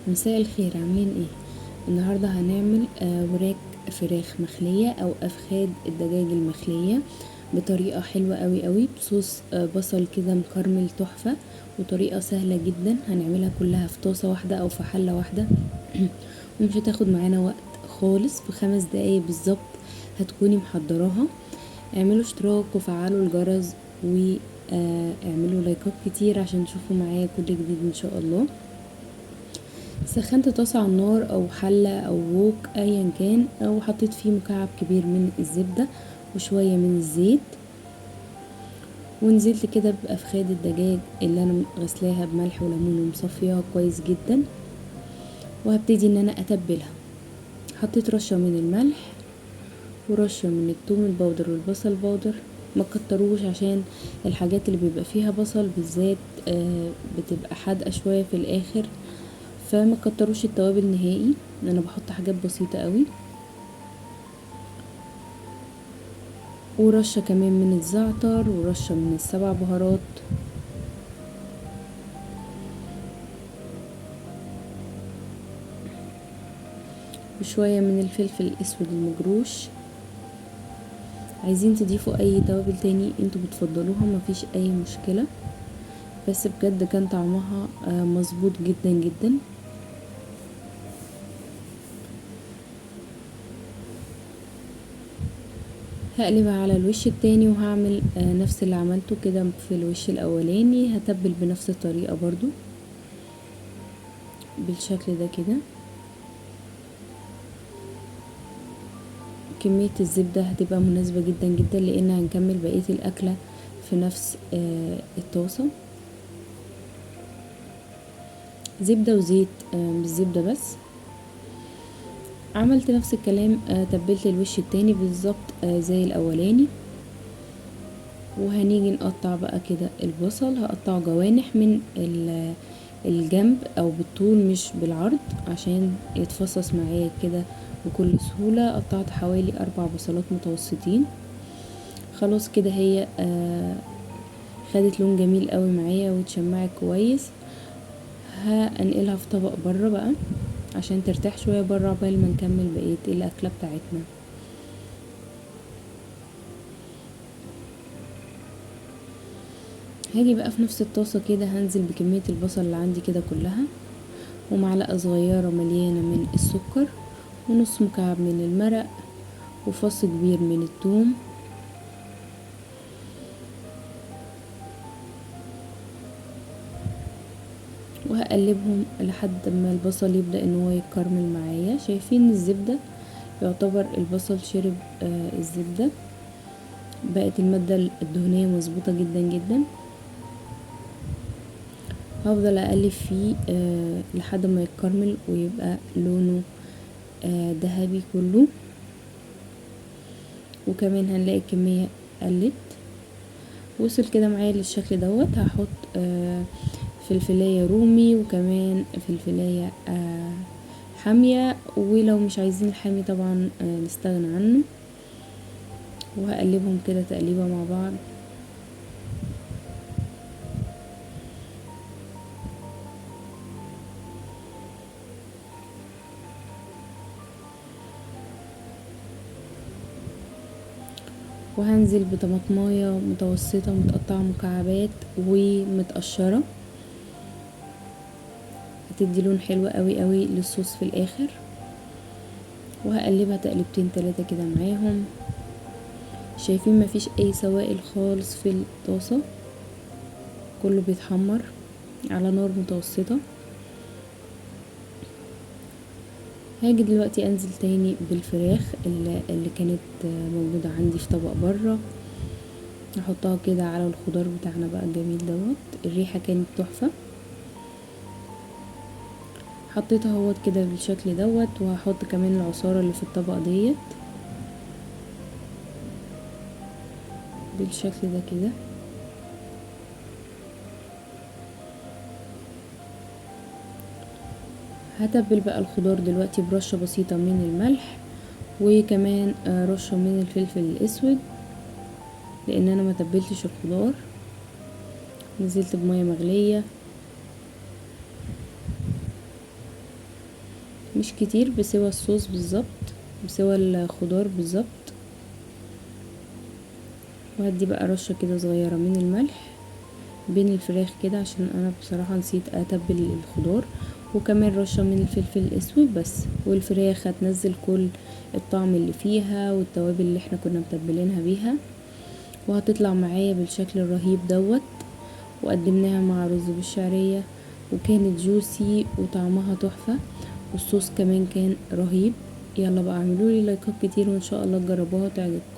مساء الخير، عاملين ايه؟ النهارده هنعمل وراك فراخ مخلية او افخاد الدجاج المخلية بطريقة حلوة قوي قوي، بصوص بصل كده مكرمل تحفة، وطريقة سهلة جدا. هنعملها كلها في طاسة واحدة او في حلة واحدة ومش هتاخد معانا وقت خالص، في 5 دقايق بالظبط هتكوني محضراها. اعملوا اشتراك وفعلوا الجرس واعملوا لايكات كتير عشان تشوفوا معايا كل جديد ان شاء الله. سخنت طاسة على النار او حلة او ووك ايا كان، او حطيت فيه مكعب كبير من الزبدة وشوية من الزيت، ونزلت كده بأفخاد الدجاج اللي انا غسلاها بملح وليمون ومصفياها كويس جدا، وهبتدي ان انا اتبلها. حطيت رشة من الملح ورشة من الثوم البودر والبصل بودر، ما تكتروش عشان الحاجات اللي بيبقى فيها بصل بالذات بتبقى حادقة شوية في الاخر، فما تكتروش التوابل نهائي، انا بحط حاجات بسيطة قوي. ورشة كمان من الزعتر ورشة من السبع بهارات. وشوية من الفلفل الاسود المجروش. عايزين تضيفوا اي توابل تاني انتوا بتفضلوها مفيش اي مشكلة، بس بجد كان طعمها مظبوط جدا جدا. هقلبها على الوش التاني وهعمل نفس اللي عملته كده في الوش الاولاني، هتبل بنفس الطريقة برضو بالشكل ده كده. كمية الزبدة هتبقى مناسبة جدا جدا لان هنكمل بقية الاكلة في نفس الطاسة. زبدة وزيت، مش زبدة بس. عملت نفس الكلام، تبلت الوش التاني بالظبط، زي الاولاني. وهنيجي نقطع بقى كده البصل، هقطعه جوانح من الجنب او بالطول مش بالعرض عشان يتفصص معايا كده بكل سهولة. قطعت حوالي 4 بصلات متوسطين. خلاص كده هي خدت لون جميل قوي معايا واتشمعت كويس. هنقلها في طبق بره بقى عشان ترتاح شوية بره عقبال ما نكمل بقية الأكلة بتاعتنا. هاجي بقى في نفس الطاسة كده هنزل بكمية البصل اللي عندي كده كلها، ومعلقة صغيرة مليانة من السكر، ونص مكعب من المرق، وفص كبير من الثوم، وهقلبهم لحد ما البصل يبدأ ان هو يتكرمل معايا. شايفين الزبدة يعتبر البصل شرب الزبدة، بقت المادة الدهنية مظبوطة جدا جدا. هفضل اقلب فيه لحد ما يتكرمل ويبقى لونه ذهبي كله، وكمان هنلاقي الكمية قلت. وصل كده معايا للشكل دوت. هحط فلفلاية رومي وكمان فلفلاية حامية، ولو مش عايزين الحامي طبعا نستغنى عنه. وهقلبهم كده تقليبة مع بعض. وهنزل بطماطماية متوسطة متقطعة مكعبات ومتقشرة، هتدي لون حلو قوي قوي للصوص في الاخر. وهقلبها تقلبتين 3 كده معاهم. شايفين مفيش اي سوائل خالص في الطاسة، كله بيتحمر على نار متوسطة. هاجي دلوقتي انزل تاني بالفراخ اللي كانت موجودة عندي في طبق برا، هحطها كده على الخضار بتاعنا بقى الجميل دوت. الريحة كانت تحفة. حطيتها اهوت كده بالشكل دوت، وهحط كمان العصارة اللي في الطبق ديت بالشكل ده كده. هتبل بقى الخضار دلوقتي برشة بسيطة من الملح، وكمان رشة من الفلفل الاسود لان انا ما تبلتش الخضار. نزلت بمية مغلية. مش كتير، بسوى الصوص بالظبط، بسوى الخضار بالظبط. وهدي بقى رشة كده صغيرة من الملح بين الفراخ كده عشان انا بصراحة نسيت اتبل الخضار، وكمان رشة من الفلفل الاسود بس. والفراخ هتنزل كل الطعم اللي فيها والتوابل اللي احنا كنا متبلينها بيها، وهتطلع معايا بالشكل الرهيب دوت. وقدمناها مع رز بالشعرية، وكانت juicy وطعمها تحفة، والصوص كمان كان رهيب. يلا بقى اعملولي لايكات كتير وان شاء الله تجربوها وتعجبكم.